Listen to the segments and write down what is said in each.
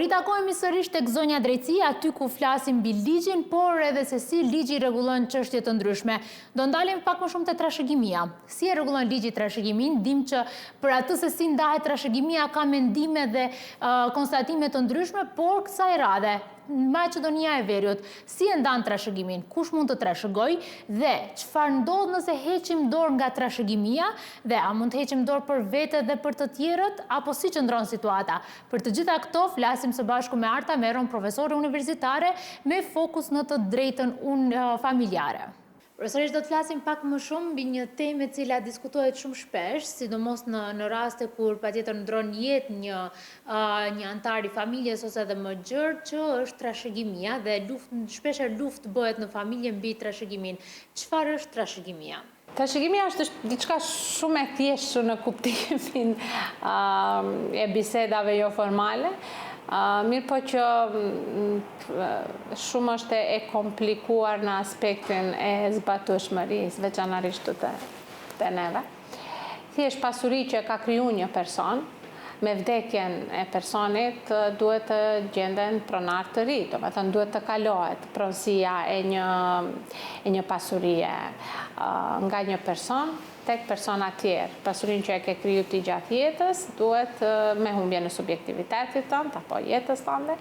ritakohemi sërish tek Zonja Drejtësi, aty ku flasim mbi ligjin, por edhe se si ligji rregullon çështje të ndryshme. Do ndalemi pak më shumë te trashëgimia. Si e rregullon ligji trashëgiminë? Dimë që për atë se si ndahet trashëgimia ka mendime dhe konstatime të ndryshme, por kësaj radhe Maqedonia e Veriut, si e ndan trashëgiminë, kush mund të trashëgojë dhe çfarë ndodh nëse heqim dorë nga trashëgimia dhe a mund të heqim dorë për vete dhe për të tjerët apo si qëndron situata? Për të gjitha këto flasim së bashku me Arta Meron, profesore universitare me fokus në të drejtën familjare. Profesoreshë do të flasim pak më shumë mbi një temë e cila diskutohet shumë shpesh, sidomos në në raste kur patjetër ndërron jetë një një anëtar i familjes ose edhe më gjerë, që është trashëgimia dhe luftë shpeshherë luftë bëhet në familje mbi trashëgiminë. Çfarë është trashëgimia? Trashëgimia është diçka shumë e thjeshtë në kuptimin e bisedave joformale, mirëpo që Shumë është e komplikuar në aspektin e zbatueshmërisë, veçanërisht te te neve. Thjesht pasuri që e ka kriju një person, me vdekjen e personit duhet të gjenden pronarë të ri, domethënë duhet të kalohet pronësia e një e një pasurie nga një person tek persona tjerë. Pasurinë që e ke kriju ti gjatë jetës, duhet me humbjen e subjektivitetit tënd apo jetës tënde,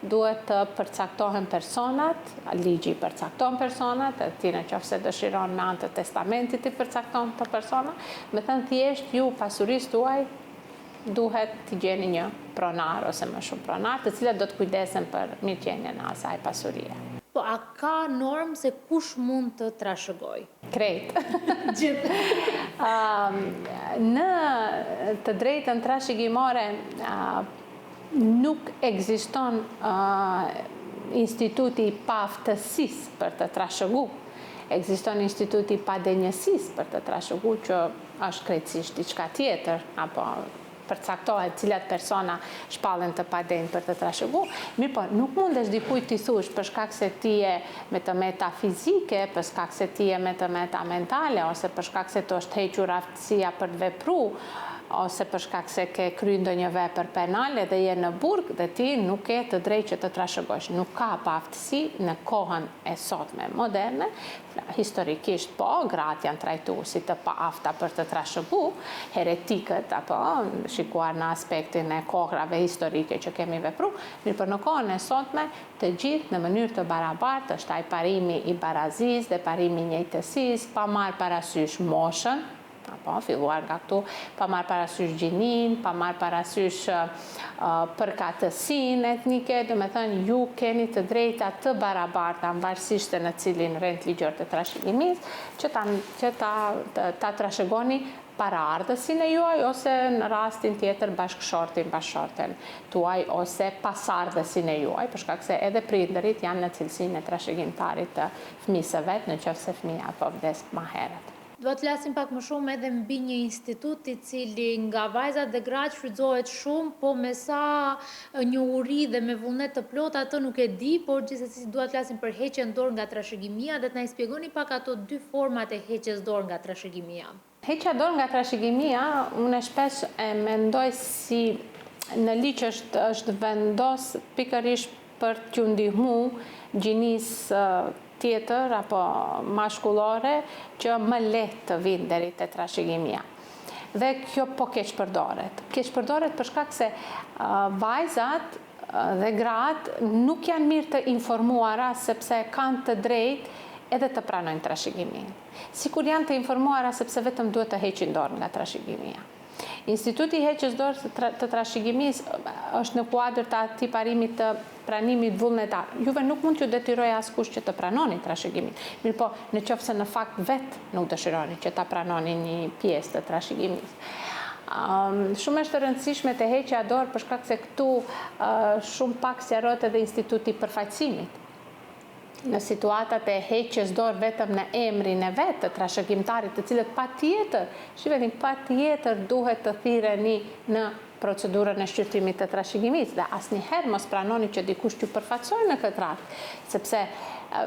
duhet të përcaktohen personat, ligji i përcakton personat, edhe ti në qoftë se dëshiron me anë të testamentit i përcakton këto persona, me thënë thjesht ju pasurisë tuaj duhet t'i gjeni një pronar ose më shumë pronarë, të cilët do të kujdesen për mirëqenien e asaj pasurie. Po a ka normë se kush mund të trashëgojë? Krejt. Gjithë. Në të drejtën trashëgimore nuk ekziston instituti i paaftësisë për të trashëgu. Ekziston instituti i padenjësisë për të trashëgu që është krejtësisht diçka tjetër, apo përcaktohet cilat persona shpallen të padenjë për të trashëgu, mirëpo nuk mundesh dikujt t'i thush për shkak se ti je me të meta fizike, për shkak se ti je me të meta mentale ose për shkak se të është hequr aftësia për të vepru ose për shkak se ke kry ndonjë vepër penale dhe je në burg dhe ti nuk ke të drejtë që të trashëgosh. Nuk ka paaftësi në kohën e sotme moderne Historikisht po, gratë janë trajtu si të paafta për të trashëgu, heretikët apo, shikuar në aspektin e kohrave historike që kemi vepru, mirëpo në kohën e sotme të gjithë në mënyrë të barabartë është ai parimi i barazisë dhe parimi i njëjtësisë pa marrë parasysh moshën, Apo, filluar nga këtu, pa marrë parasysh gjininë, pa marrë parasysh përkatësinë etnike, domethënë ju keni të drejta të barabarta varësisht se në cilin rend ligjor të trashëgimisë, që ta që ta ta trashëgoni paraardhësin e juaj ose në rastin tjetër bashkëshortin, bashkëshorten tuaj ose pasardhësin e juaj, për shkak se edhe prindërit janë në cilësinë e trashëgimtarit të fëmijës së vet, në qoftë se fëmija po vdes ma herët. Dua të flasim pak më shumë edhe mbi një institut i cili nga vajzat dhe gratë shfrytëzohet shumë, po me sa njohuri dhe me vullnet të plotë atë nuk e di, por gjithsesi dua të flasim për heqjen dorë nga trashëgimia dhe të na i shpjegoni pak ato dy format e heqjes dorë nga trashëgimia. Heqja dorë nga trashëgimia, unë shpesh e mendoj si në ligj është është vendos pikërisht për t'ju ndihmu gjinisë tjetër apo mashkullore që më lehtë të vijnë deri te trashëgimia. Dhe kjo po keqpërdoret. Keqpërdoret për shkak se vajzat dhe gratë nuk janë mirë të informuara sepse kanë të drejtë edhe të pranojnë trashëgiminë. Sikur janë të informuara sepse vetëm duhet të heqin dorë nga trashëgimia. Instituti i heqjes dorë të trashëgimisë është në kuadër të atij parimit të pranimit vullnetar. Juve nuk mund t'ju detyrojë askush që të pranoni trashëgiminë. Mirëpo, në qoftë se në fakt vetë nuk dëshironi që ta pranoni një pjesë të trashëgimisë. Shumë është e rëndësishme të heqja dorë për shkak se këtu shumë pak sqarohet edhe instituti i përfaqësimit. në situatat e heqjes dorë vetëm në emrin e vet të trashëgimtarit, të cilët patjetër, shiheni, patjetër duhet të thirreni në procedurën e shqyrtimit të trashëgimisë dhe asnjëherë mos pranoni që dikush t'ju përfaqësojë në këtë rast, sepse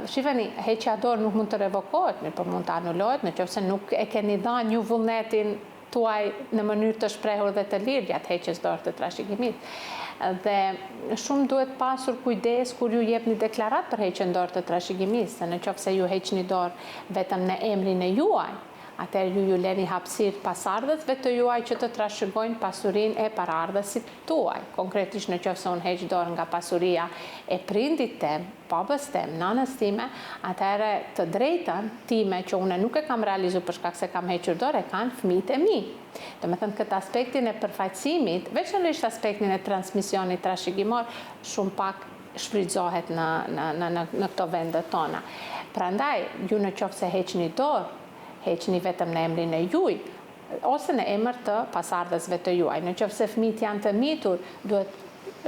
shiheni, heqja dorë nuk mund të revokohet, mirëpo mund të anulohet në qoftë se nuk e keni dhënë ju vullnetin. tuaj në mënyrë të shprehur dhe të lirë gjatë heqjes dorë të trashëgimisë. Dhe shumë duhet pasur kujdes kur ju jepni deklaratë për heqjen dorë të trashëgimisë, se në qoftë se ju heqni dorë vetëm në emrin e juaj, atëherë ju ju leni hapësirë pasardhësve të juaj që të trashëgojnë pasurinë e paraardhësit tuaj. Konkretisht në qoftë se unë heq dorë nga pasuria e prindit tem, babës tem, nanës time, atëherë të drejtën time që unë nuk e kam realizu për shkak se kam hequr dorë e kanë fëmijët e mi. Domethënë këtë aspektin e përfaqësimit, veçanërisht aspektin e transmisionit trashëgimor, shumë pak shfrytëzohet në në në në në këto vende tona. Prandaj, ju në qoftë se heqni dorë, heqni vetëm në emrin e juj, ose në emër të pasardhësve të juaj. Në qoftë se fëmijët janë të mitur, duhet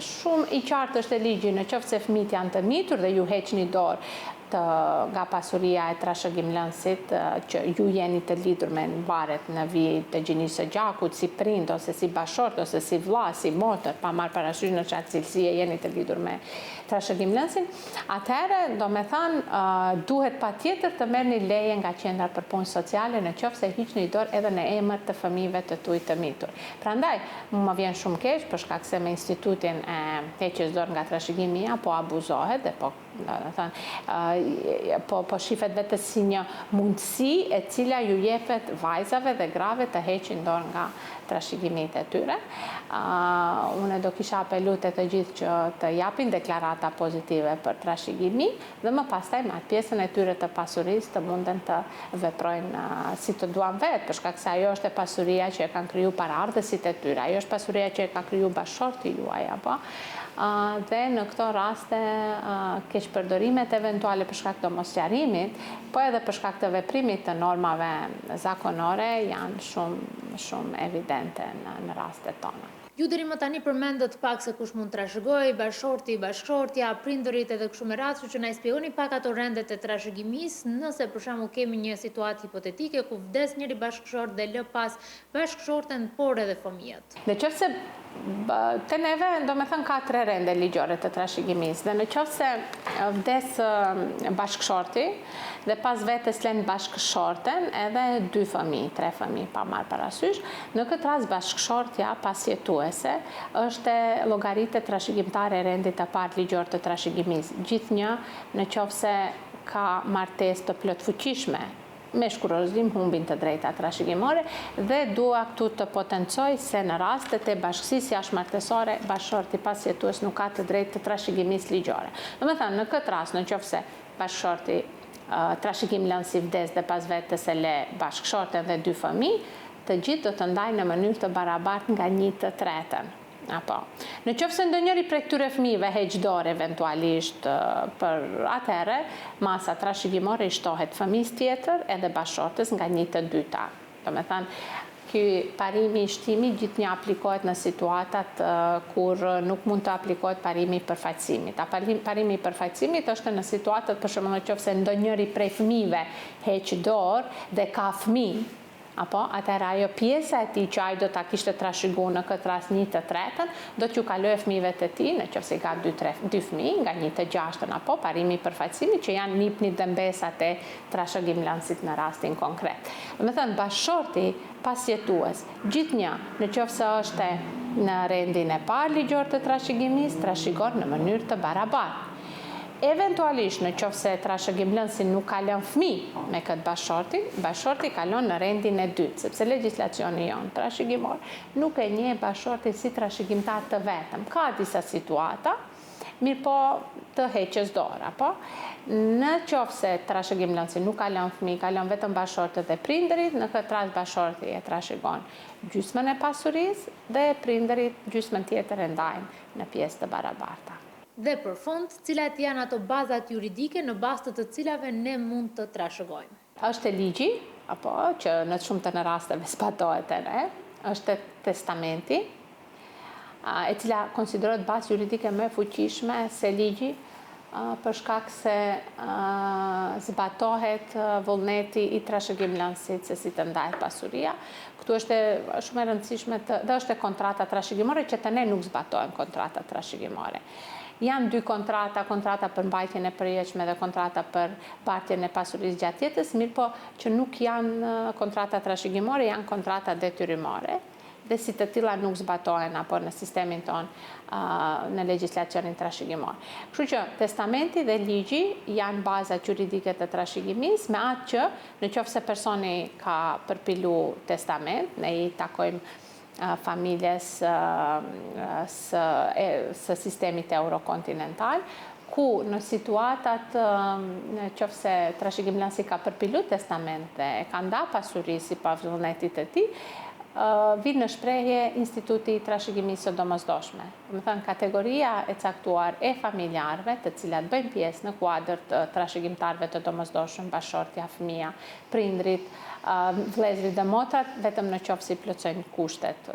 shumë i qartë është ligji, në qoftë se fëmijët janë të mitur dhe ju heqni dorë të nga pasuria e trashëgimlënësit që ju jeni të lidhur me varet në vijë të gjinisë së gjakut si prind ose si bashkëshort ose si vëlla, si motër, pa marrë parasysh në çfarë cilësie jeni të lidhur me trashëgimlënësin, atëherë, domethënë, duhet patjetër të merrni leje nga Qendra për Punë Sociale në qoftë se hiqni dorë edhe në emër të fëmijëve të tuaj të mitur. Prandaj, mu më vjen shumë keq për shkak se me institutin e heqjes dorë nga trashëgimia po abuzohet dhe po Domethënë, po, po shifet vetëm si një mundësi e cila ju jepet vajzave dhe grave të heqin dorë nga trashëgimitë e tyre. Uh, unë do kisha apelu te të gjithë që të japin deklarata pozitive për trashëgimi dhe më pastaj me atë pjesën e tyre të pasurisë të munden të veprojnë uh, si të duan vetë, për shkak se ajo është e pasuria që e kanë kriju paraardhësit e tyre, ajo është pasuria që e ka kriju bashkëshorti juaj, apo? Dhe në këto raste keqpërdorimet eventuale për shkak të mossqarimit, po edhe për shkak të veprimit të normave zakonore janë shumë shumë evidente në në rastet tona. Ju deri më tani përmendët pak se kush mund të trashëgojë, bashkëshorti, bashkëshortja, prindërit edhe kështu me radhë, kështu që na i shpjegoni pak ato rendet e trashëgimisë, nëse për shembull kemi një situatë hipotetike ku vdes njëri bashkëshort dhe lë pas bashkëshorten por edhe fëmijët. Në qoftë se te neve, domethënë ka tre rende ligjore të trashëgimisë dhe në qoftë se vdes bashkëshorti dhe pas vetes len bashkëshorten edhe dy fëmijë, tre fëmijë pa marrë parasysh, në këtë rast bashkëshortja pasjetuese është llogaritet trashëgimtare e rendit të parë ligjor të trashëgimisë, gjithnjë në qoftë se ka martesë të plotfuqishme me shkurorëzim humbin të drejtat trashëgimore dhe dua këtu të potencoj se në rastet e bashkësisë jashtëmartesore bashkëshorti pasjetues nuk ka të drejtë të trashëgimisë ligjore. Domethënë, në këtë rast, në qoftë se bashkëshorti trashëgimlënësi vdes dhe pas vetes e le bashkëshorten dhe dy fëmijë, të gjithë do të ndajnë në mënyrë të barabartë nga një të tretën. Apo. Në qoftë se ndonjëri prej këtyre fëmijëve heq dorë eventualisht për atëherë, masa trashëgimore i shtohet fëmijës tjetër edhe bashkëshortes nga një të dyta. Domethënë, ky parimi i shtimit gjithnjë aplikohet në situatat kur nuk mund të aplikohet parimi i përfaqësimit. A parimi i përfaqësimit është në situatat, për shembull, në qoftë se ndonjëri prej fëmijëve heq dorë dhe ka fëmijë, Apo, atëherë ajo pjesa e tij që ai do ta kishte trashëgu në këtë rast një të tretën, do t'ju kalojë fëmijëve të tij, në qoftë se i ka dy tre dy fëmijë, nga një të gjashtën apo, parimi i përfaqësimit që janë nipnit dhe mbesat e trashëgimlënësit në rastin konkret. Domethënë, bashkëshorti pasjetues, gjithnjë, në qoftë se është në rendin e parë ligjor të trashëgimisë, trashëgon në mënyrë të barabartë. Eventualisht, në qoftë se trashëgimlënësi nuk ka lënë fëmijë me këtë bashkëshortin, bashkëshorti kalon në rendin e dytë, sepse legjislacioni jonë trashëgimor nuk e njeh bashkëshortin si trashëgimtar të vetëm. Ka disa situata, mirëpo të heqjes dorë, apo? Në qoftë se trashëgimlënësi nuk ka lënë fëmijë, ka lënë vetëm bashkëshortët dhe prindërit, në këtë rast bashkëshorti e trashëgon gjysmën e pasurisë dhe prindërit gjysmën tjetër e ndajnë në pjesë të barabarta. Dhe për fund, cilat janë ato bazat juridike në bazë të të cilave ne mund të trashëgojmë? Është ligji, apo, që në të shumtën e rasteve zbatohet te ne, është testamenti, e cila konsiderohet bazë juridike më e fuqishme se ligji, për shkak se zbatohet vullneti i trashëgimlënësit se si të ndahet pasuria. Këtu është shumë e rëndësishme të, dhe është e kontrata trashëgimore që te ne nuk zbatohen kontrata trashëgimore. Janë dy kontrata, kontrata për mbajtjen e përjetshme dhe kontrata për bartjen e pasurisë gjatë jetës, mirëpo që nuk janë kontrata trashëgimore, janë kontrata detyrimore dhe si të tilla nuk zbatohen apo në sistemin tonë në legjislacionin trashëgimor. Kështu që testamenti dhe ligji janë bazat juridike të trashëgimisë, me atë që në qoftë se personi ka përpilu testament, ne i takojmë familjes së së sistemit eurokontinental, ku në situatat në qoftë se trashëgimlënësi ka përpilu testament dhe e ka nda pasuri sipas vullnetit të tij, vjen në shprehje instituti i trashëgimisë së domosdoshme. Domethënë kategoria e caktuar e familjarëve, të cilat bëjnë pjesë në kuadër të trashëgimtarëve të domosdoshëm, bashkëshortja, fëmija, prindërit, vëllezërit dhe motrat, vetëm në qoftë se i plotësojnë kushtet,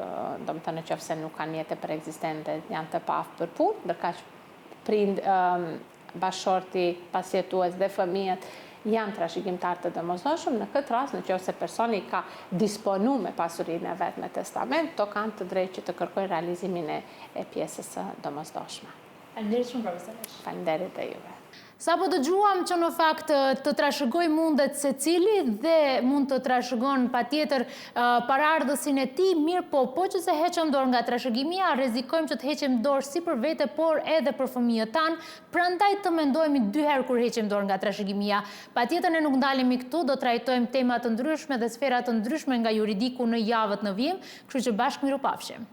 domethënë në qoftë se nuk kanë mjete për ekzistencë dhe janë të paaftë për punë, ndërkaq prind, bashkëshorti, pasjetues dhe fëmijët janë trashëgimtarë të domosdoshëm, në këtë rast, në qoftë se personi ka disponu me pasurinë e vet me testament, to kanë të drejtë që të kërkojnë realizimin e e pjesës së domosdoshme. Faleminderit shumë profesoreshë. Faleminderit dhe juve. Sapo dëgjuam që në fakt të trashëgojë mundet secili dhe mund të trashëgon patjetër paraardhësin e tij, mirëpo po që se heqëm dorë nga trashëgimia, rrezikojmë që të heqim dorë si për vete, por edhe për fëmijët tanë, prandaj të mendohemi dy herë kur heqim dorë nga trashëgimia. Patjetër ne nuk ndalemi këtu, do trajtojmë tema të ndryshme dhe sfera të ndryshme nga juridiku në javët në vijim, kështu që bashkë mirupafshim.